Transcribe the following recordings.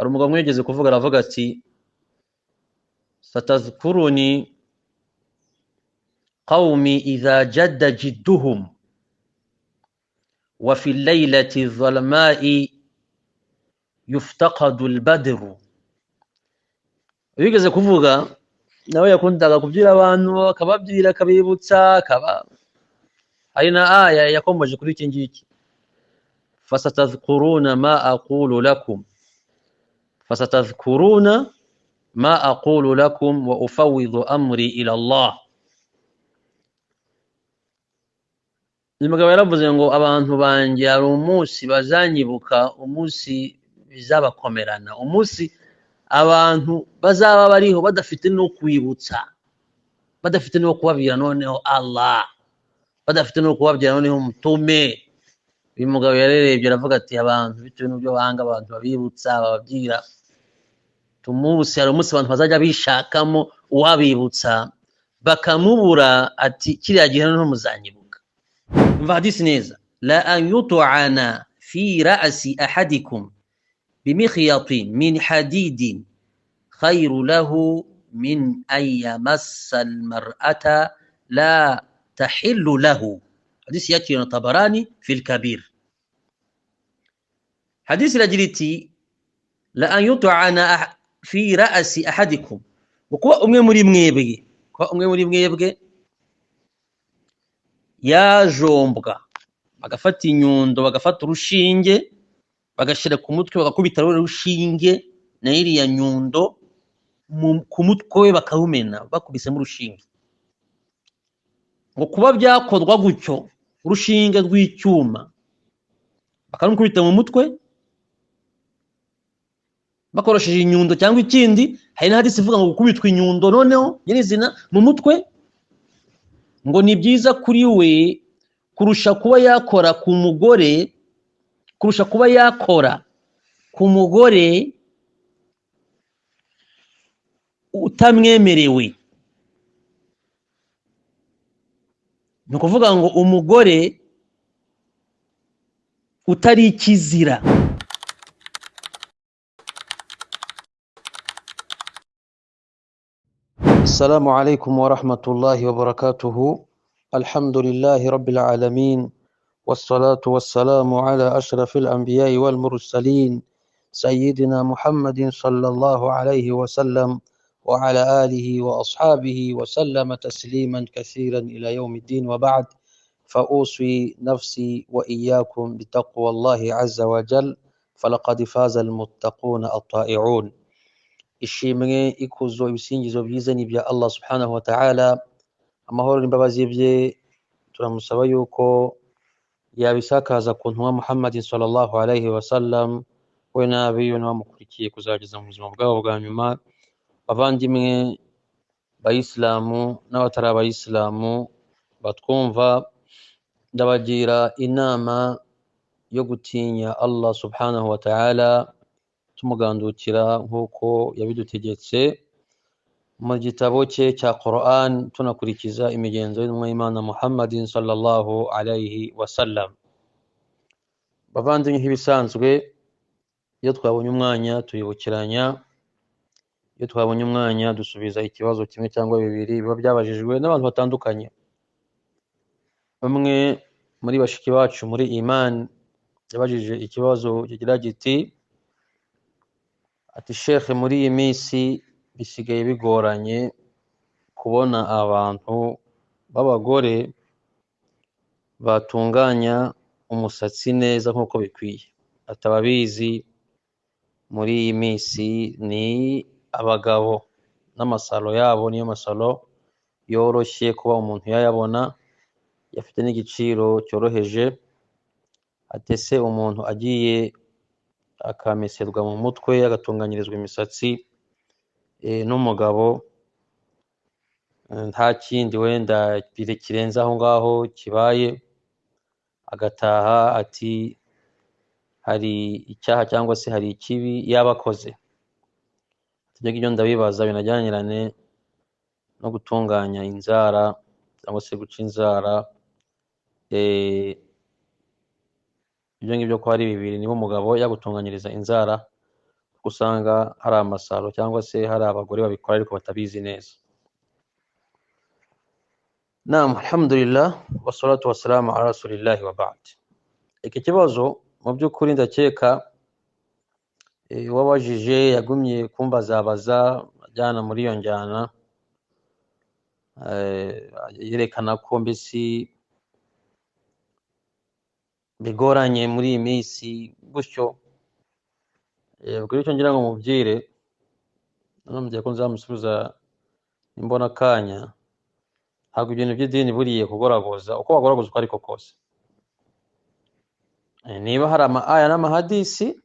Hari umugabo umwe yigeze kuvuga, aravuga ati satazkuruni qawmi idha jadda jidduhum wa fi laylati dhalma'i yuftaqadu albadru. Wigeze kuvuga nawe yakundaga kubwira abantu, akababwira, akabibutsa, akaba hari na aya yakomoje kuri iki ngiki: fasatadhkuruna ma aqulu lakum, fasatadhkuruna ma aqulu lakum wa ufawwidu amri ila Allah. Uyu mugabo yaravuze ngo abantu banjye hari umunsi bazanyibuka, umunsi bizabakomerana, umunsi abantu bazaba bariho badafite no kwibutsa, badafite no kubabwira noneho Allah, badafite no kubabwira noneho mutume. Uyu mugabo yarerebye aravuga ati abantu bitewe n'ibyo banga, abantu babibutsa, bababwira tumunsi, hari umunsi abantu bazajya bishakamo uwabibutsa bakamubura, ati kiriya gihe noneho muzanyibuka. Umva hadisi neza: la an yut'ana fi ra'si ahadikum bimikhyatin min hadidin khayru lahu min an yamassa almar'ata la tahillu lahu. Hadisi yakiriwe na Tabarani fil Kabir. Hadisi iragira iti la an yut'ana fi ra'si ahadikum, kuba umwe muri mwebwe, kuba umwe muri mwebwe yajombwa, bagafata inyundo, bagafata urushinge, bagashyira ku mutwe, bagakubita rushinge na iriya nyundo ku mutwe we, bakawumena bakubisemo urushinge. Ngo kuba byakorwa gutyo, urushinge rw'icyuma bakarukubita mu mutwe bakoresheje inyundo cyangwa ikindi, hari na hadisi ivuga ngo gukubitwa inyundo noneho nyirizina mu mutwe, ngo ni byiza kuri we kurusha kuba yakora ku mugore, kurusha kuba yakora ku mugore utamwemerewe. Ni ukuvuga ngo umugore utari ikizira. Assalamu alaikum wa rahmatullahi wa barakatuhu. Alhamdulillahi rabbil alamin, wassalatu wassalamu ala ashrafil anbiya'i wal mursalin sayyidina Muhammadin sallallahu alayhi wa sallam wa ala alihi wa ashabihi wa sallama tasliman kathiran ila yawmiddin, wa ba'd. Fa usi nafsi wa iyyakum bitaqwallahi azza wa jal, falaqad faza almuttaquna at-ta'i'un. Ishimwe, ikuzo, ibisingizo byiza ni ibya Allah subhanahu wa ta'ala, amahoro n'imbabazi bye turamusaba yuko yabisakaza ku ntumwa Muhammad sallallahu alayhi wa sallam, we n'abiwe n'abamukurikiye kuzageza mu buzima bwabo bwa nyuma. Bavandimwe bayisilamu n'abatari abayisilamu batwumva, ndabagira inama yo gutinya Allah subhanahu wa ta'ala, tumugandukira nk'uko yabidutegetse mu gitabo cye cya Quran, tunakurikiza imigenzo y'intumwa y'Imana Muhammadin sallallahu alayhi wa sallam. Bavandimwe, nk'ibisanzwe iyo twabonye umwanya turibukiranya, iyo twabonye umwanya dusubiza ikibazo kimwe cyangwa bibiri biba byabajijwe n'abantu batandukanye. Bamwe muri bashiki bacu muri Iman yabajije ikibazo kigira giti ati: Sheikh, muri iyi minsi bisigaye bigoranye kubona abantu b'abagore batunganya umusatsi neza nk'uko bikwiye. Atababizi muri iyi minsi ni abagabo n'amasalo yabo, niyo masalo yoroshye kuba umuntu yayabona, yafite n'igiciro cyoroheje. Atese umuntu agiye akameserwa mu mutwe, agatunganyirizwa imisatsi n'umugabo, nta kindi wenda kirenze aho ngaho kibaye, agataha ati hari icyaha cyangwa se hari ikibi yabakoze. Ibyo ngibyo ndabibaza binajyanirane no gutunganya inzara cyangwa se guca inzara. Ibyo ngibyo ko ari bibiri, niba umugabo yagutunganyiriza inzara Usanga hari amasaro cyangwa se hari abagore babikora ariko batabizi neza. Naam, alhamdulillah, wassalatu wassalamu ala rasulillahi wa ba'd. Iki kibazo mu by'ukuri ndakeka uwabajije yagumye kumbazabaza ajyana muri iyo njyana, yerekana ko mbese bigoranye muri iyi minsi gutyo. Ubwo icyo ngira ngo mubwire, namubwiye ko nzamusubiza nimbona akanya. Ntabwo ibintu by'idini buriye kugoragoza uko wagoragoza uko ariko kose. Niba hari ama aya n'amahadisi,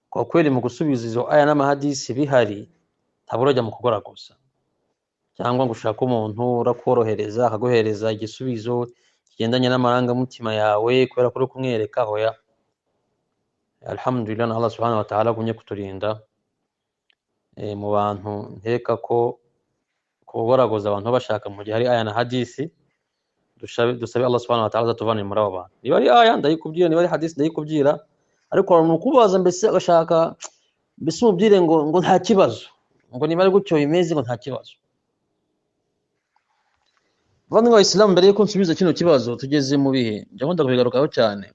kwa kweli mu gusubiza izo aya n'amahadisi bihari, ntabwo urajya mu kugoragoza cyangwa ngo ushake umuntu urakorohereza akaguhereza igisubizo kigendanye n'amarangamutima yawe kubera ko uri kumwereka. Hoya, alhamdulillah, na Allah subhanahu wa ta'ala agumye kuturinda mu bantu. Nkeka ko kugoragoza abantu bashaka mu gihe hari aya na hadisi, dusabe Allah subhanahu wa ta'ala azatuvane muri abo bantu. Niba ari aya ndayikubwira, niba ari hadisi ndayikubwira, ariko hari umuntu ukubaza mbese agashaka mbese umubwire ngo nta kibazo, ngo niba ari gutyo bimeze ngo nta kibazo. Bavandimwe b'Abayisilamu, mbere yuko nsubiza kino kibazo, tugeze mu bihe njya nkunda kubigarukaho cyane,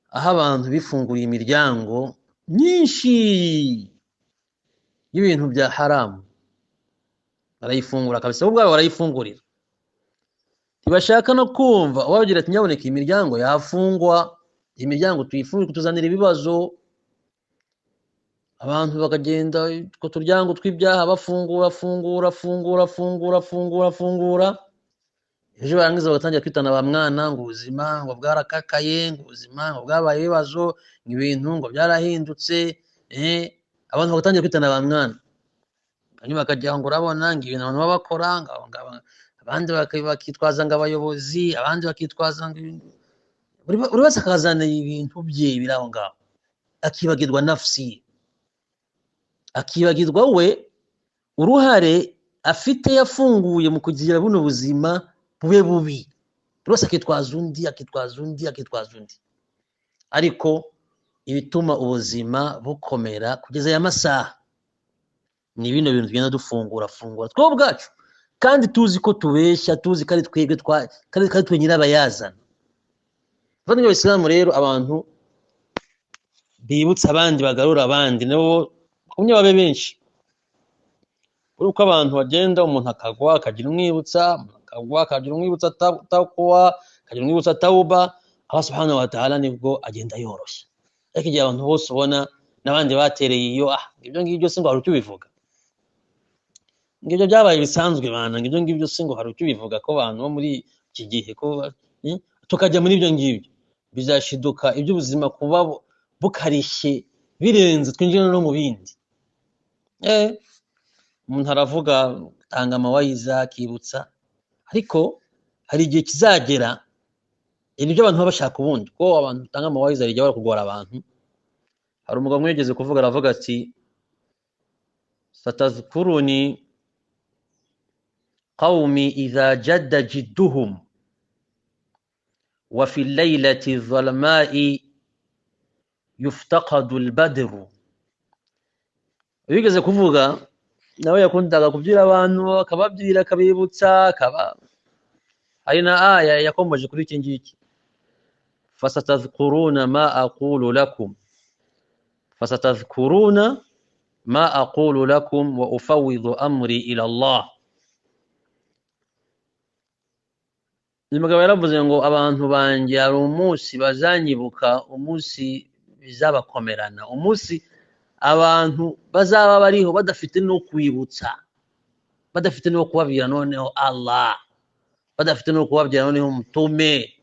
aho abantu bifunguriye imiryango myinshi y'ibintu bya haramu, barayifungura kabisa, bo ubwabo barayifungurira, ntibashaka no kumva uwabagira ati nyaboneka iyi miryango yafungwa, iyi miryango tuyifungure kutuzanira ibibazo. Abantu bakagenda utwo turyango tw'ibyaha bafungura, fungura, fungura, fungura, fungura, fungura, ejo barangiza bagatangira kwitana ba mwana ngo ubuzima ngo bwarakakaye, ngo ubuzima ngo bwabaye ibibazo, ngo ibintu ngo byarahindutse, abantu bagatangira kwitana ba mwana. Hanyuma bakajya ngo urabona ngo ibintu abantu baba bakora, abandi bakitwaza ngo abayobozi, abandi bakitwaza ngo ibintu, buri wese akazana ibintu bye biri aho ngaho, akibagirwa nafsi ye, akibagirwa we uruhare afite yafunguye mu kugira buno buzima bube bubi. Buri wese akitwaza undi, akitwaza undi, akitwaza undi. Ariko ibituma ubuzima bukomera kugeza aya masaha ni bino bintu tugenda dufungura fungura twebwe ubwacu, kandi tuzi ko tubeshya, tuzi ko ari twebwe kandi twe nyirabayazana. Bavandimwe b'Abayisilamu rero, abantu bibutsa abandi, bagarura abandi, nabo bagumye babe benshi. Uri uko abantu bagenda, umuntu akagwa akagira umwibutsa, umuntu akagwa akagira umwibutsa taqwa, akagira umwibutsa tauba, Allah subhanahu wa ta'ala nibwo agenda yoroshya. Ariko igihe abantu bose ubona n'abandi batereye iyo, ibyo ngibyo se ngo hari icyo ubivuga, ngibyo byabaye bisanzwe bana, ngibyo ngibyo se ngo hari icyo ubivuga, ko abantu bo muri iki gihe ko tukajya muri ibyo ngibyo bizashiduka iby'ubuzima kuba bukarishye birenze, twinjira no mu bindi. Umuntu aravuga atanga amawayiza akibutsa, ariko hari igihe kizagera nibyo abantu baba bashaka ubundi, ko abantu batanga amawayiza hari igihe bari kugora abantu. Hari umugabo umwe yigeze kuvuga, aravuga ati satazkuruni qawmi idha jadda jidduhum wa fi laylati dhalma'i yuftaqadu al-badru. Wigeze kuvuga nawe yakundaga kubwira abantu, akababwira, akabibutsa, akaba hari na aya yakomoje kuri iki ngiki, fasatadhkuruna ma aqulu lakum, fasatadhkuruna ma aqulu lakum wa ufawwidu amri ila Allah. Uyu mugabo yaravuze ngo abantu banjye hari umunsi bazanyibuka, umunsi bizabakomerana, umunsi abantu bazaba bariho badafite no kwibutsa, badafite no kubabwira noneho Allah, badafite no kubabwira noneho umutume.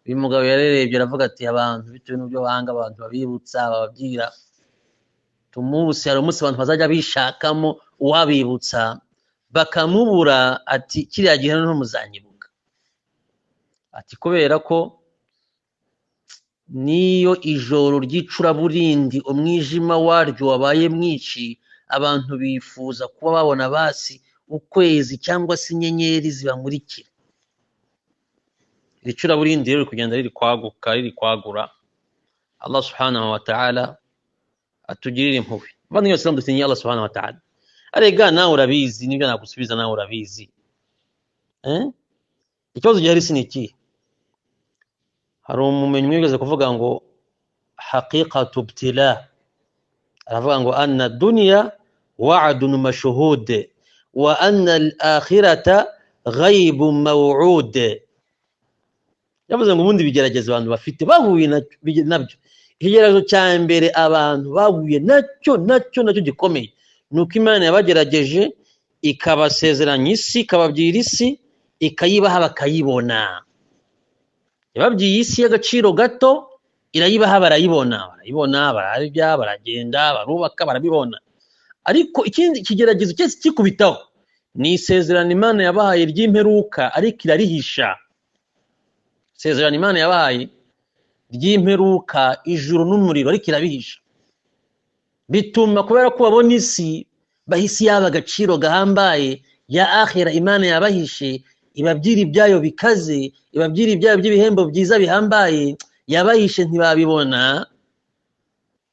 Uyu mugabo yarerebye aravuga ati abantu bitewe n'ibyo banga, abantu babibutsa, bababwira, tumunsi hari umunsi abantu bazajya bishakamo uwabibutsa bakamubura, ati kiriya gihe noneho muzanyibuka. Ati kubera ko niyo ijoro ry'icuraburindi umwijima waryo wabaye mwinshi, abantu bifuza kuba babona basi ukwezi cyangwa se inyenyeri zibamurikira. Iri curaburindi rero riri kugenda riri kwaguka, riri kwagura. Allah subhanahu wa ta'ala atugirire impuhwe. Bavandimwe b'Abasilamu, dutinye Allah subhanahu wa ta'ala. Arega nawe urabizi, nibyo nagusubiza, nawe urabizi. Ikibazo gihari si ni ikihe? Hari umumenyi umwe wigeze kuvuga ngo haqiqatu ibtila, aravuga ngo anna dunya wa'dun mashhud wa anna al-akhirata ghaibun maw'ud. Yavuze ngo ubundi bigerageza abantu bafite bahuye nabyo, ikigeragezo cya mbere abantu bahuye nacyo gikomeye ni uko Imana yabagerageje ikabasezeranya isi, ikababwira isi, ikayibaha bakayibona. Yababwiye isi y'agaciro gato, irayibaha barayibona, barayibona, bararya, baragenda, barubaka, barabibona. Ariko ikindi kigeragezo cyose kikubitaho ni isezerano Imana yabahaye ry'imperuka, ariko irarihisha. Isezerano Imana yabahaye ry'imperuka, ijuru n'umuriro, ariko irabihisha. Bituma kubera ko babona isi, bahisi yaba agaciro gahambaye ya akhira Imana yabahishe, ibabwira ibyayo bikaze, ibabwira ibyayo by'ibihembo byiza bihambaye yabahishe, ntibabibona,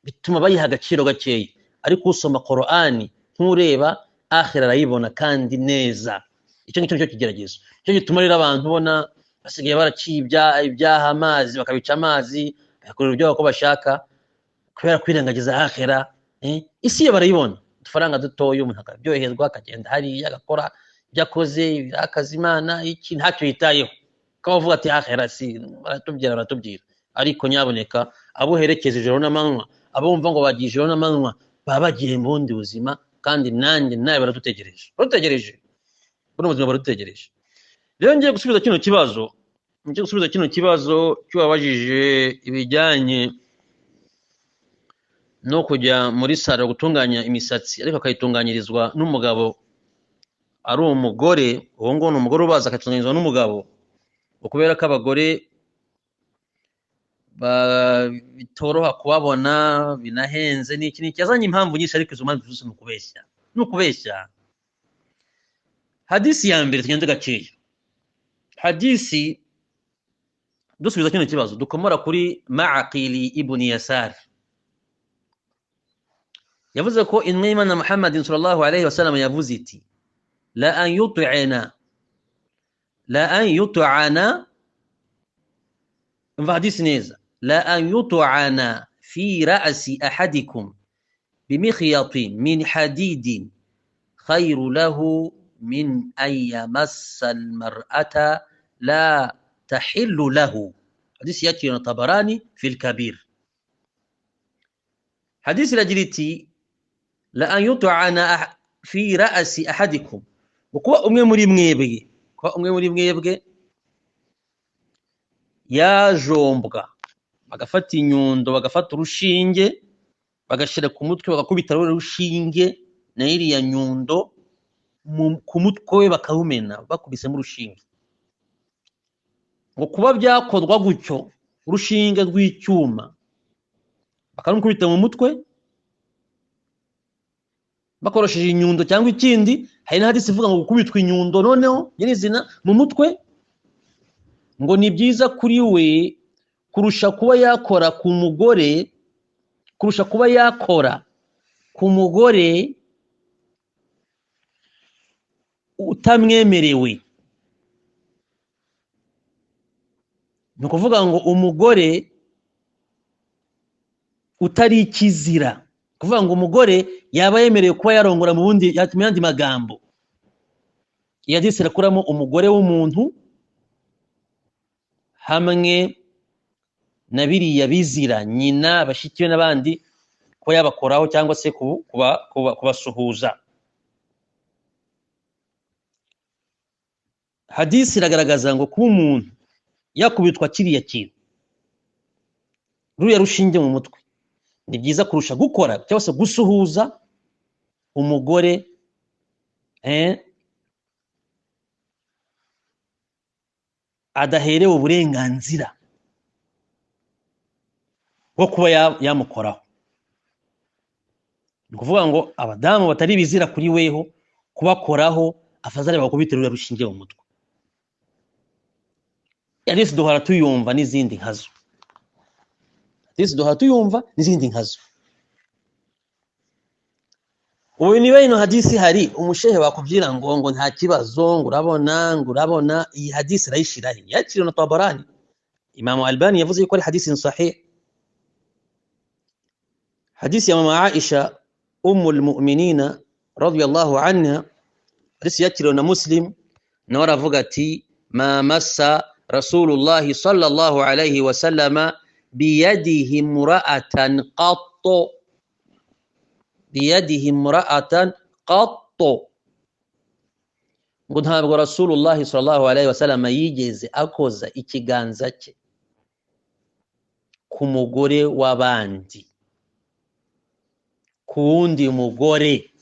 bituma bayiha agaciro gakeya. Ariko usoma Qur'ani ntureba akhira arayibona kandi neza. Icyo ngicyo nicyo kigeragezo, nicyo gituma rero abantu ubona basigaye baraciye ibyaha amazi, bakabica amazi, bagakorera ibyo uko bashaka kubera kwirengagiza akhira. Isi yo barayibona, udufaranga dutoya umuntu akaryoherwa, akagenda hariya agakora ibyo akoze, birakaza Imana iki, ntacyo yitayeho, akaba avuga ati akhira si baratubwira, baratubwira. Ariko nyaboneka, abo uherekeza ijoro n'amanywa, abo wumva ngo bagiye ijoro n'amanywa, baba bagiye mu bundi buzima, kandi nanjye nawe baradutegereje, baradutegereje, buno buzima baradutegereje. Rero ngiye gusubiza kino kibazo, ngiye gusubiza kino kibazo cy'uwabajije ibijyanye no kujya muri salo gutunganya imisatsi, ariko akayitunganyirizwa n'umugabo ari umugore. Uwo nguwo ni umugore ubaza, akayitunganyirizwa n'umugabo, kubera ko abagore bitoroha kubabona, binahenze, n'iki n'iki. Yazanye impamvu nyinshi, ariko izo mpamvu zose ni ukubeshya, ni ukubeshya. Hadisi ya mbere, tugende gakeya. Hadisi dusubiza kino kibazo dukomora kuri Ma'aqili ibn Yasar, yavuze ko intumwa y'Imana Muhammad sallallahu alayhi wasallam yavuze iti la an yut'ana, la an yut'ana, umva hadisi neza, la an yut'ana fi ra'si ahadikum bimikhyatin min hadidin khayru lahu min an yamassa almar'ata la tahillu lahu. Hadisi yakiriwe na Tabarani fil Kabir. Hadisi iragira iti la an yut'ana fi ra'si ahadikum, kuba umwe muri mwebwe, kuba umwe muri mwebwe yajombwa, bagafata inyundo, bagafata urushinge, bagashyira ku mutwe, bagakubita ruriya rushinge na iriya nyundo ku mutwe we, bakawumena bakubisemo urushinge. Ngo kuba byakorwa gutyo, urushinge rw'icyuma bakarumukubita mu mutwe bakoresheje inyundo cyangwa ikindi, hari na hadisi ivuga ngo gukubitwa inyundo noneho nyirizina mu mutwe, ngo ni byiza kuri we kurusha kuba yakora ku mugore, kurusha kuba yakora ku mugore utamwemerewe. Ni ukuvuga ngo umugore utari ikizira, kuvuga ngo umugore yaba yemerewe kuba yarongora mu bundi, mu yandi magambo. Iyi hadisi irakuramo umugore w'umuntu hamwe na biriya bizira, nyina, bashiki be n'abandi, kuba yabakoraho cyangwa se kubasuhuza. Hadisi iragaragaza ngo kuba umuntu yakubitwa kiriya kintu, ruriya rushinge mu mutwe, ni byiza kurusha gukora cyangwa se gusuhuza umugore adaherewe uburenganzira bwo kuba yamukoraho. Ni ukuvuga ngo abadamu batari bizira kuri weho kubakoraho, afazari bakubitira ruriya rushinge mu mutwe. Hadisi duhora tuyumva n'izindi nkazo. Hadisi duhora tuyumva n'izindi nkazo. Ubu niba ino hadisi hari umushehe wakubwira ngo nta kibazo, ngo urabona iyi hadisi arayishira he? Yakiriwe na Tabarani. Imam Albani yavuze yuko ari hadisi sahih, hadisi ya mama Aisha ummul mu'minina radiyallahu anha, hadisi yakiriwe na Muslim. Nawe aravuga ati: "Ma massa Rasulullahi sallallahu alayhi wa sallama biyadihi imra'atan qattu, biyadihi imra'atan qattu." Ngo ntabwo Rasulullahi sallallahu alayhi wa sallam yigeze akoza ikiganza cye ku mugore w'abandi, ku wundi mugore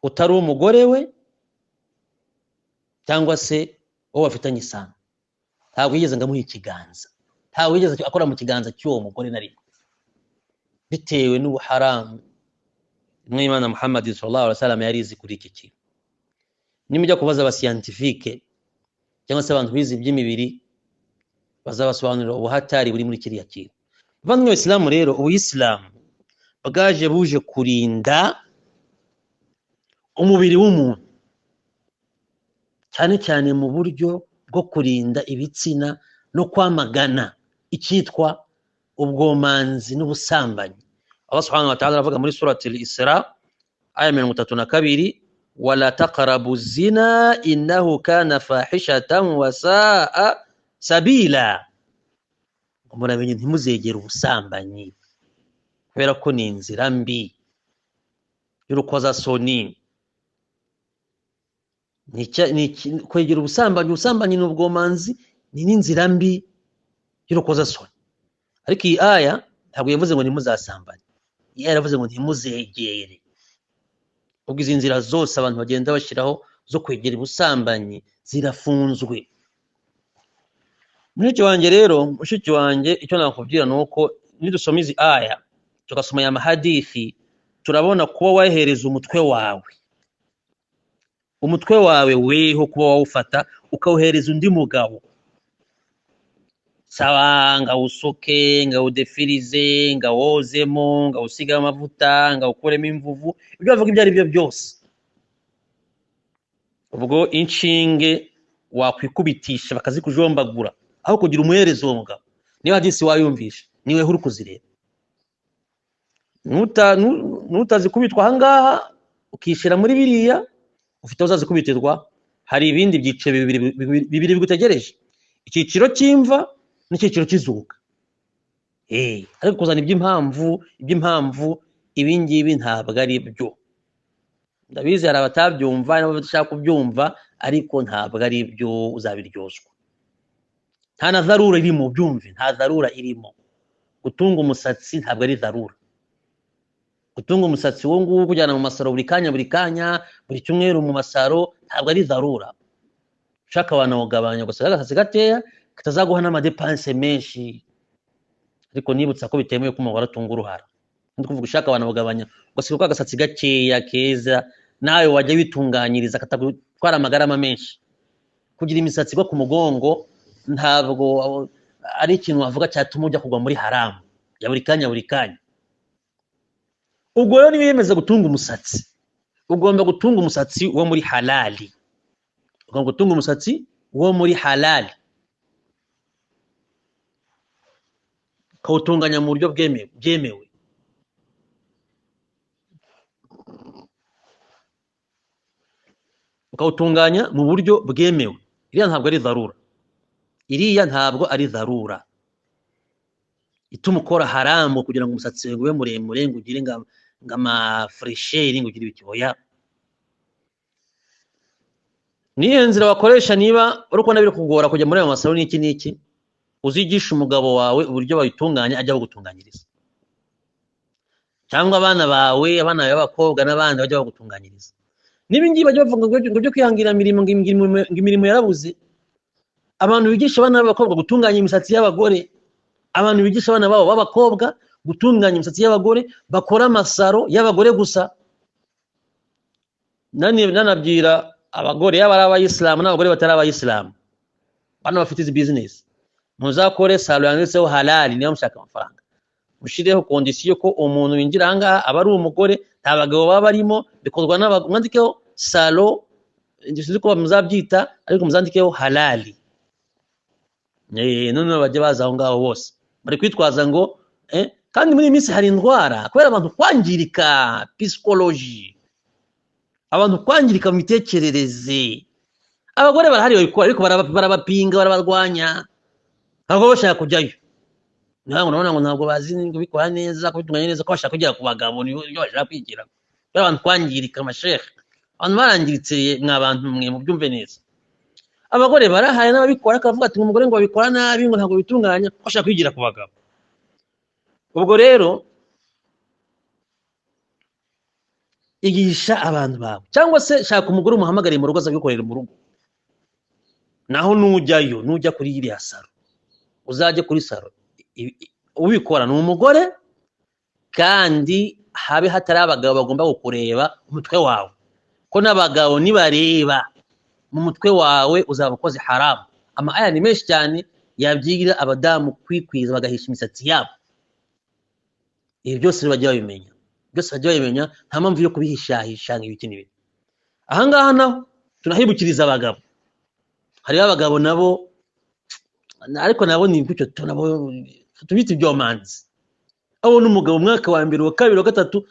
utari umugore we cyangwa se uwo bafitanye isano. Ntabwo yigeze ngo amuhe ikiganza, ntabwo yigeze akora mu kiganza cy'uwo mugore na rimwe, bitewe n'ubuharamu Imana Muhammad sallallahu alaihi wasallam yari izi kuri iki kintu. Nimujya kubaza abascientifique cyangwa se abantu bize iby'imibiri, bazabasobanurira ubuhatari buri muri kiriya kintu. Bavandimwe Isilamu, rero ubuyisilamu bwaje buje kurinda umubiri w'umuntu, cyane cyane mu buryo bwo kurinda ibitsina no kwamagana icyitwa ubwomanzi n'ubusambanyi. Allah subhanahu wa ta'ala aravuga muri surati al-Isra, aya 32: "Wala taqrabu zina innahu kana fahishatan wa sa'a sabila." Muramenye ntimuzegere ubusambanyi, kubera ko ni inzira mbi y'urukozasoni. Kwegera ubusambanyi, ubusambanyi ni ubwomanzi, ni n'inzira mbi y'urukozasoni. Ariko iyi aya ntabwo yavuze ngo ntimuzasambane, iyi aya yaravuze ngo ntimuzegere. Ubwo izi nzira zose abantu bagenda bashyiraho zo kwegera ubusambanyi zirafunzwe. Mushiki wanjye rero, mushiki wanjye, icyo nakubwira ni uko nidusoma izi aya, tugasoma aya mahadithi, turabona kuba wahereza umutwe wawe, umutwe wawe weho kuba wawufata ukawuhereza undi mugabo, sawa, ngawusuke, ngawudefirize, ngawozemo, ngawusige amavuta, ngawukuremo imvuvu, ibyo bavuga ibyo ari byo byose, ubwo inshinge wakwikubitisha bakazikujombagura aho kugira umuhereza uwo mugabo. Niba hadisi wayumvisha, niwe uri kuzireba, nutazikubitwa ahangaha ukishyira muri biriya ufite aho uzazikubitirwa. Hari ibindi byiciro bibiri bigutegereje: icyiciro cy'imva n'icyiciro cy'izuka. Ariko kuzana iby'impamvu, ibi ngibi ntabwo ari byo. Ndabizi hari abatabyumva n'abadashaka kubyumva, ariko ntabwo ari byo, uzabiryozwa. Nta na dharura irimo, byumve, nta dharura irimo. Gutunga umusatsi ntabwo ari dharura. Gutunga umusatsi uwo nguwo, kujyana mu masaro buri kanya, buri kanya, buri cyumweru mu masaro, ntabwo ari dharura. Ushaka wanawugabanya gusa agasatsi gakeya katazaguha n'amadépenses menshi. Ariko nibutsa ko bitemewe ko umugore atunga uruhara. Ndi kuvuga ushaka wanawugabanya ugasiga ka agasatsi gakeya keza, nawe wajya witunganyiriza katagutwara amagarama menshi. Kugira imisatsi igwa ku mugongo ntabwo ari ikintu wavuga cyatuma ujya kugwa muri haramu ya buri kanya, buri kanya. Ubwo rero niba wiyemeza gutunga umusatsi, ugomba gutunga umusatsi wo muri halali, ugomba gutunga umusatsi wo muri halali, ukawutunganya mu buryo bwemewe. Ukawutunganya mu buryo bwemewe. Iriya ntabwo ari dharura, iriya ntabwo ari dharura ituma ukora haramu kugira ngo umusatsi wawe ube muremure, ngo ugire ngo amafuresheri, ngo ugire ibiki. Niyo nzira wakoresha niba uri kubona biri kugora kujya muri ayo masaro n'iki n'iki, uzigisha umugabo wawe uburyo bayitunganya, ajya bagutunganyiriza, cyangwa abana bawe, abana bawe b'abakobwa n'abandi bajya bagutunganyiriza. Niba ngibi bajya bavuga ngo byo kwihangira imirimo, ngo imirimo yarabuze, abantu bigisha abana b'abakobwa gutunganya imisatsi y'abagore, abantu bigisha abana babo b'abakobwa gutunganya imisatsi y'abagore, bakora amasaro y'abagore gusa. Nanabwira abagore, yaba ari abayisilamu n'abagore batari abayisilamu, bano bafite izi business, Muzakore salon yanditseho halali niba mushaka amafaranga, mushireho condition ko umuntu winjira ahangaha aba ari umugore, nta bagabo baba barimo, bikorwa n'abagabo. Mwandikeho salon, sinzi ko muzabyita, ariko muzandikeho halali. Noneho bajye baza aho ngaho bose bari kwitwaza ngo kandi muri iyi minsi hari indwara kubera abantu kwangirika psychologie, abantu kwangirika mu mitekerereze. Abagore barahari babikora, ariko barabapinga, barabarwanya, ntabwo bashaka kujyayo. Ntabwo urabona ngo ntabwo bazi kubikora neza, kubitunganya neza, ko bashaka kugera ku bagabo, nibyo bashaka kwigira. Kubera abantu kwangirika, amashehe, abantu barangiritse. Mwa bantu mwe, mubyumve neza, abagore barahari n'ababikora, akavuga ati umugore ngo babikora nabi, ngo ntabwo bitunganya, ko bashaka kwigira ku bagabo. Ubwo rero igisha abantu bawe, cyangwa se shaka umugore umuhamagare mu rugo, aza abikorera mu rugo. Naho nujyayo, nujya kuri iriya salon, uzajye kuri salon ubikora ni umugore, kandi habe hatari abagabo bagomba kukureba umutwe wawe, ko n'abagabo nibareba mu mutwe wawe uzaba ukoze haramu. Ama aya ni menshi cyane yabyigira abadamu kwikwiza bagahisha imisatsi yabo. Ibi byose bajya babimenya, byose bajya babimenya, nta mpamvu yo kubihishahisha ibiki n'ibiki. Ahangaha naho tunahibukiriza abagabo, hariho abagabo nabo, ariko nabo ni gutyo, nabo tubita ibyomanzi. Aho n'umugabo umwaka wa mbere, wa kabiri, wa gatatu,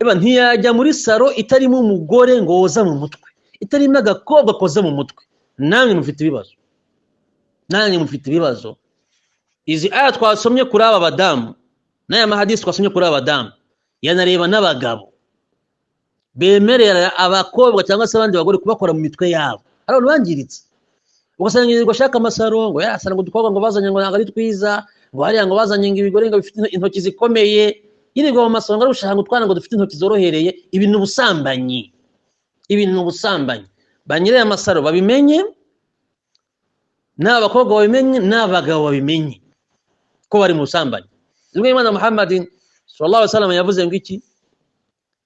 eba ntiyajya muri salon itarimo umugore ngo woza mu mutwe, itarimo agakobwa koza mu mutwe. Namwe mufite ibibazo, namwe mufite ibibazo. Izi aya twasomye kuri aba badamu n'aya mahadisi twasomye kuri aba badamu yanareba n'abagabo bemerera abakobwa cyangwa se abandi bagore kubakora mu mitwe yabo. Hari abantu bangiritse, ugasanga yirirwa ashaka ama salon, ngo yasara, ngo udukobwa ngo bazanye ngo ntabwo ari twiza, ngo hariya ngo bazanye ngo ibigore ngo bifite intoki zikomeye, yirirwa mu ma salon ngo ari gushaka ngo utwana ngo dufite intoki zorohereye. Ibi ni ubusambanyi, ibi ni ubusambanyi. Ba nyiri aya ma salon babimenye, n'abakobwa babimenye, n'abagabo babimenye ko bari mu busambanyi. Zimwe Imana Muhammadin sallallahu alaihi wasallam yavuze ngo iki?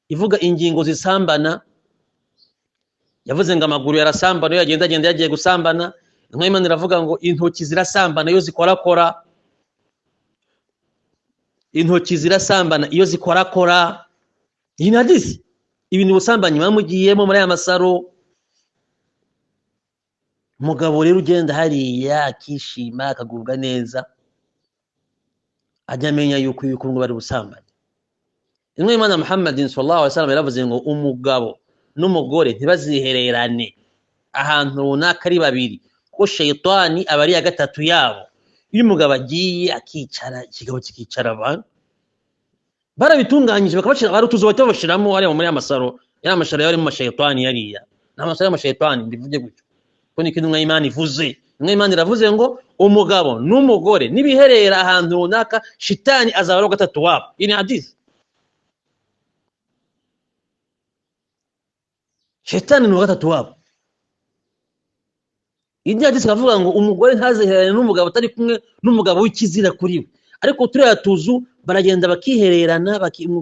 Ivuga ingingo zisambana, yavuze ngo amaguru yarasambana iyo yagenda agenda yagiye gusambana. Intumwa y'Imana iravuga ngo intoki zirasambana iyo zikorakora, intoki zirasambana iyo zikorakora. Iyi ni hadisi. Ibi ni ubusambanyi bamugiyemo muri aya ma salon. Umugabo rero ugenda hariya akishima, akagubwa neza, ajya amenya yuko ngo bari ubusambanyi. Intumwa y'Imana Muhammadin sallallahu alaihi wasallam yaravuze ngo umugabo n'umugore ntibazihererane ahantu runaka ari babiri, kuko shayitani aba ari iya gatatu yabo. Iyo umugabo agiye akicara, ikigabo kikicara, abantu barabitunganyije bakabashira, bari utuzu bahita babashiramo hariya muri ya ma salon, ya ma salon yarimo amashayitani, yariya ni ama salon y'amashayitani, mbivuge gutyo ko niko intumwa y'Imana ivuze. Intumwa y'Imana iravuze ngo umugabo n'umugore nibiherera ahantu runaka, shitani azaba ari gatatu wabo. Iyi ni hadisi. Shitani ni uwa gatatu wabo. Indi hadisi ikavuga ngo umugore ntazihererane n'umugabo atari kumwe n'umugabo w'ikizira kuri we. Ariko turiya tuzu baragenda bakihererana,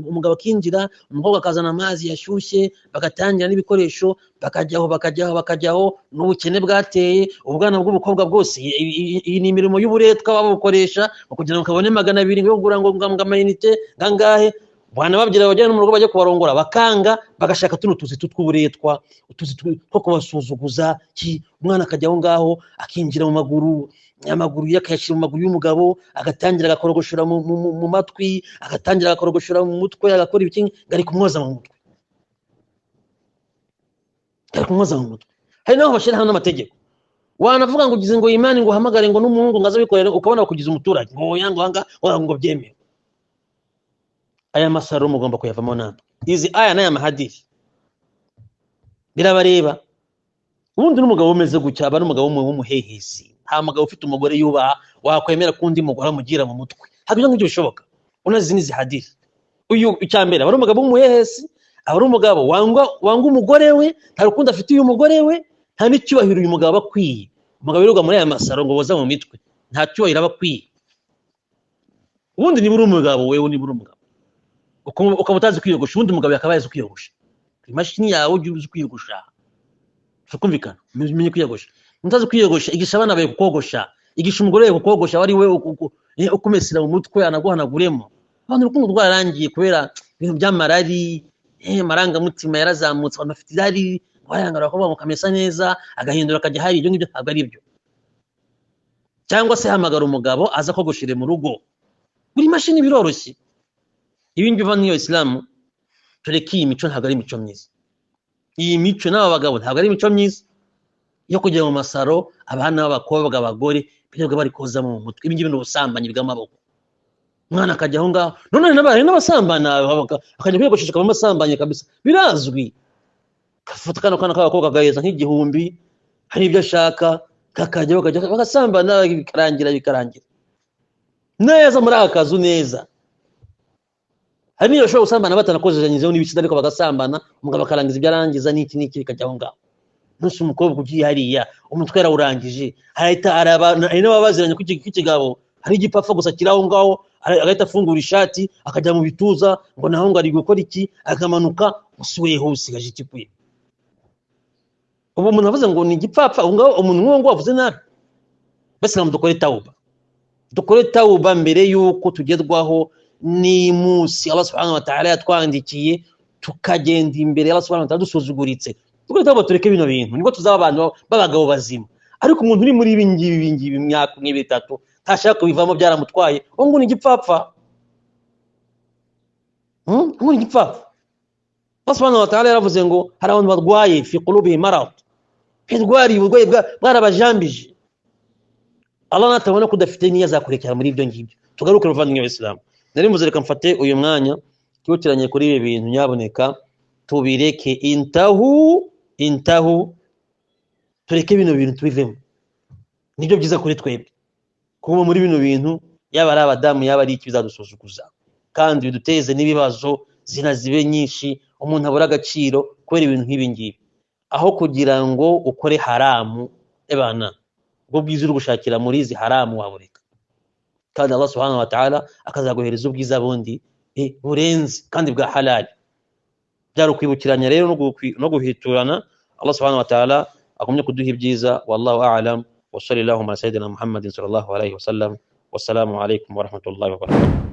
umugabo akinjira, umukobwa akazana amazi yashyushye, bagatangira n'ibikoresho, bakajyaho, bakajyaho, bakajyaho. N'ubukene bwateye ubwana bw'ubukobwa bwose. Iyi ni imirimo y'uburetwa babukoresha ngo kugira ngo kabone 200 yo kugura ngo amayinite ngangahe. Banababwira bajya no mu rugo bajya kubarongora, bakanga, bagashaka tuno tuzi tw'uburetwa, utuzi two kubasuzuguza. Umwana akajya aho ngaho akinjira mu maguru, amaguru ye akayashyira mu maguru y'umugabo, agatangira agakorogoshora mu matwi, agatangira agakorogoshora mu mutwe, agakora ibiki, ngo ari kumwoza mu mutwe, ari kumwoza mu mutwe. Hari n'aho bashyiraho n'amategeko, wanavuga ngo ugize ngo imani ngo uhamagare ngo n'umuhungu ngo aze abikorere, ukabona bakugize umuturage, ngo oya, ngo aha ngaha ngo byemewe. Aya ma salon mugomba kuyavamo namwe. Izi aya n'aya mahadisi birabareba. Ubundi n'umugabo umeze gutya aba ari umugabo w'umuhehesi. Nta mugabo ufite umugore yubaha wakwemera ko undi mugore amugira mu mutwe. Ntabwo ibyo ngibyo bishoboka. Unazi n'izi hadisi, uyu icya mbere aba ari umugabo w'umuhehesi, aba ari umugabo wanga umugore we, nta rukundo afitiye umugore we, nta n'icyubahiro uyu mugabo aba akwiye. Umugabo wirirwa muri aya ma salon ngo boza mu mitwe, nta cyubahiro aba akwiye. Ubundi niba uri umugabo, wewe niba uri umugabo ukaba utazi kwiyogosha, ubundi umugabo yakabaye azi kwiyogosha. Imashini yawe ujye uzi kwiyogosha, tukumvikana, umenye kwiyogosha. Utazi kwiyogosha, igisha abana bawe kukogosha. Igisha umugore wawe kukogosha, aba ari we ukumesera mu mutwe, anaguhanaguremo. Abantu urukundo rwararangiye kubera ibintu by'amarari, amarangamutima yarazamutse, abantu bafite irari, barayangara bakavuga ngo kamesa neza, agahindura akajya hari ibyo ngibyo, ntabwo ari byo. Cyangwa se hamagara umugabo aza kogoshere mu rugo, buri mashini biroroshye. Ibi ngibi uva n'iyo Isilamu, tureke iyi mico, ntabwo ari imico myiza. Iyi mico n'aba bagabo ntabwo ari imico myiza yo kujya mu masaro, abana b'abakobwa, abagore birirwa bari kozamo mu mutwe. Ibi ngibi ni ubusambanyi bw'amaboko. Umwana akajya aho ngaho, none hari n'abasambana, akajya kwiyogoshesha akaba amasambanye kabisa, birazwi. Gafata kano kana k'abakobwa kagaheza nk'igihumbi, hari ibyo ashaka, kakajya bakajya bagasambana, bikarangira bikarangira neza muri aka kazu neza. Hari n'iyo bashobora gusambana batanakozeranyijeho n'ibitsina, ariko bagasambana, umugabo akarangiza ibyo arangiza n'iki n'iki, bikajya aho ngaho. Ntusi umukobwa ugiye hariya umutwe yarawurangije, arahita araba, hari n'ababaziranye ku kigabo, hari igipapfa gusa kiri aho ngaho, agahita afungura ishati akajya mu bituza, ngo naho ngo ari gukora iki, akamanuka usuweho usigaje iki kwe. Ubu umuntu avuze ngo ni igipfapfa, ubu ngaho umuntu nk'uwo nguwo avuze nabi. Basilamu, dukore tawuba, dukore tawuba mbere y'uko tugerwaho n'imunsi Allah subhanahu wa ta'ala yatwandikiye, tukagenda imbere ya Allah subhanahu wa ta'ala dusuzuguritse. Dukore tawuba, tureke bino bintu, nibwo tuzaba abantu b'abagabo bazima. Ariko umuntu uri muri ibi ngibi, ibi ngibi, imyaka umwe, ibiri, itatu, ntashaka kubivamo, byaramutwaye, uwo nguwo ni igipfapfa. Uwo ni igipfapfa. Allah subhanahu wa ta'ala yaravuze ngo hari abantu barwaye, fi qulubihim marad, birwariye uburwayi bwarabajambije. Allah natabona ko udafite niyo azakurekera muri ibyo ngibyo. Tugaruke, bavandimwe b'Isilamu, nari mvuze reka mfate uyu mwanya twibukiranye kuri ibi bintu, nyaboneka tubireke. Intahu, intahu, tureke bino bintu tubivemo, nibyo byiza kuri twebwe. Kuba muri bino bintu, yaba ari abadamu, yaba ari iki, bizadusuzuguza kandi biduteze n'ibibazo, zina zibe nyinshi, umuntu abura agaciro kubera ibintu nk'ibi ngibi. Aho kugira ngo ukore haramu, ebana ubwo bwiza uri gushakira muri izi haramu wabureka, kandi Allah subhanahu wa ta'ala akazaguhereza ubwiza bundi burenze kandi bwa halali. Byari ukwibukiranya rero no guhiturana. Allah subhanahu wa ta'ala agumye kuduha ibyiza. Wallahu a'lam, wa sallallahu ala sayyidina Muhammadin sallallahu alayhi wa sallam, wassalamu alaykum wa rahmatullahi wa barakatuh.